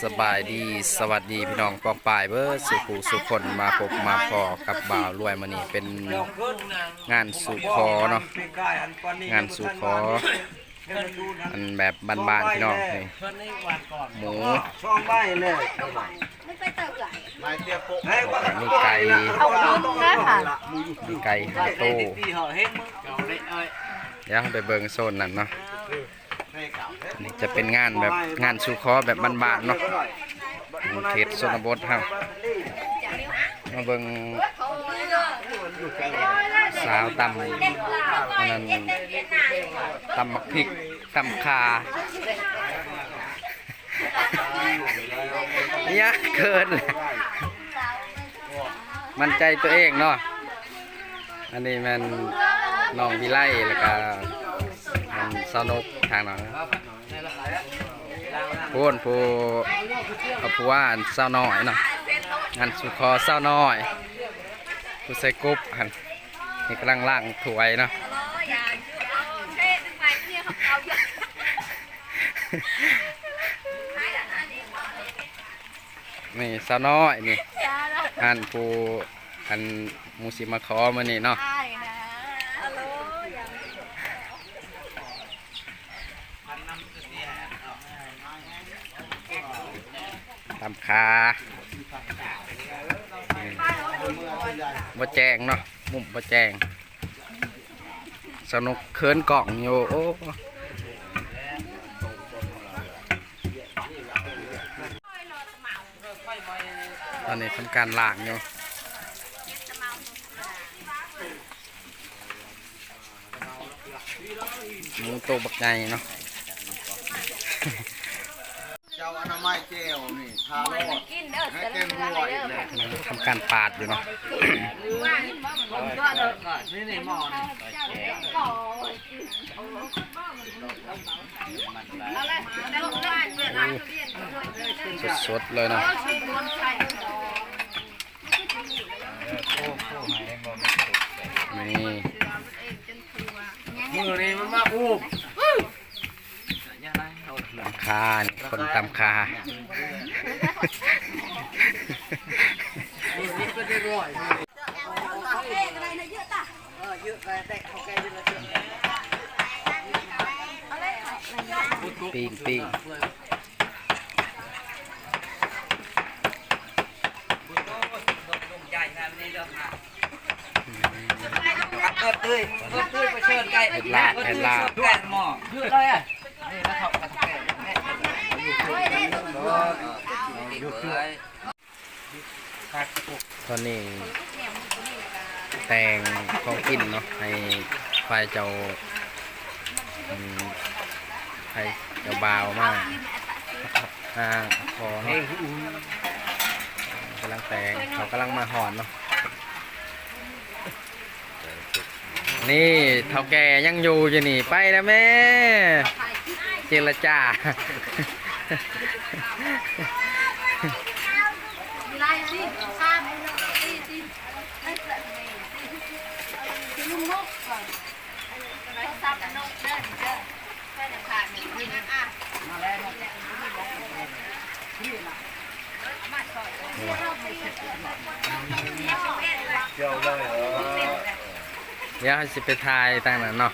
ສະບາຍດີ ສະຫວັດດີພີ່ນ້ອງປ້ອງປາຍເບິດສູ່ຜູ້ສູ່ຄົນ ມາພົບມາພໍ້ກັບບ່າວລວຍ. ມື້ນີ້ເປັນງານສູ່ຂໍເນາະ ງານສູ່ຂໍ ອັນແບບບ້ານໆ ພີ່ນ້ອງ. ນີ້ໝູ ມີໄກ່ ເອົາເອົາເອົາ ມີໄກ່ຫ້າໂຕ. ດຽວໄປເບິ່ງໂຊນນັ້ນເນາະ. ນີ້ຈະເປັນງານແບບງານສູ່ຂໍແບບບ້ານໆ ເນາະ ເຂດຊົນນະບົດເຮົາ. ມາເບິ່ງສາວຕຳ ອັນນັ້ນ ຕຳໝາກພິກ ຕຳຂ່າ. ຍາກເກີນ ໝັ້ນໃຈຕົວເອງເນາະ. ອັນນີ້ແມ່ນນ້ອງວິໄລ ແລ້ວກະອັນສາວນົກທາງນັ້ນ. ພຸ້ນ ຜູ້ເອົາຜົວອັນສາວນ້ອຍເນາະ ງານສູ່ຂໍສາວນ້ອຍ ຜູ້ໃສ່ກົບຫັ້ນ. ນີ້ກຳລັງລ້າງຖ້ວຍເນາະ. ນີ້ສາວນ້ອຍນີ້ ອັນຜູ້ ອັນໝູ່ຊິມາຂໍມື້ນີ້ເນາະ. ຕຳຂ່າ ບໍ່ແຈ້ງເນາະ ມຸມບໍ່ແຈ້ງ. ສະໜຸກເຂີນກ້ອງຢູ່. ໂອ້ ຕອນນີ້ທຳການລ້າງຢູ່. ໝູໂຕບັກໃຫຍ່ເນາະ. ເຈົ້າອະນາໄມແຈ່ວນີ້ ທາໂລດ ໃຫ້ເຕັມຫົວອີກແລ້ວ. ທຳການປາດຢູ່ເນາະ. ສົດໆ ເລີຍເນາະ. ນີ້ ມື້ນີ້ມັນມາອູບ ຕຳຂ່າ ຄົນຕຳຂ່າ. ປີ້ງ ປີ້ງ. ເຮັດລາບ ເຮັດລາບ. ຕອນນີ້ແຕ່ງຂອງກິນເນາະ ໃຫ້ຝ່າຍເຈົ້າ ອືມ ໃຫ້ເຈົ້າບ່າວມາຫາຂໍເນາະ. ກຳລັງແຕ່ງ ເຂົາກຳລັງມາຮອດເນາະ. ນີ້ເຖົ້າແກ່ຍັງຢູ່ຢູ່ນີ້ ໄປແລ້ວແມ່ ເຈລະຈາ. ດຽວເຮົາຊິໄປຖ່າຍທາງນັ້ນເນາະ.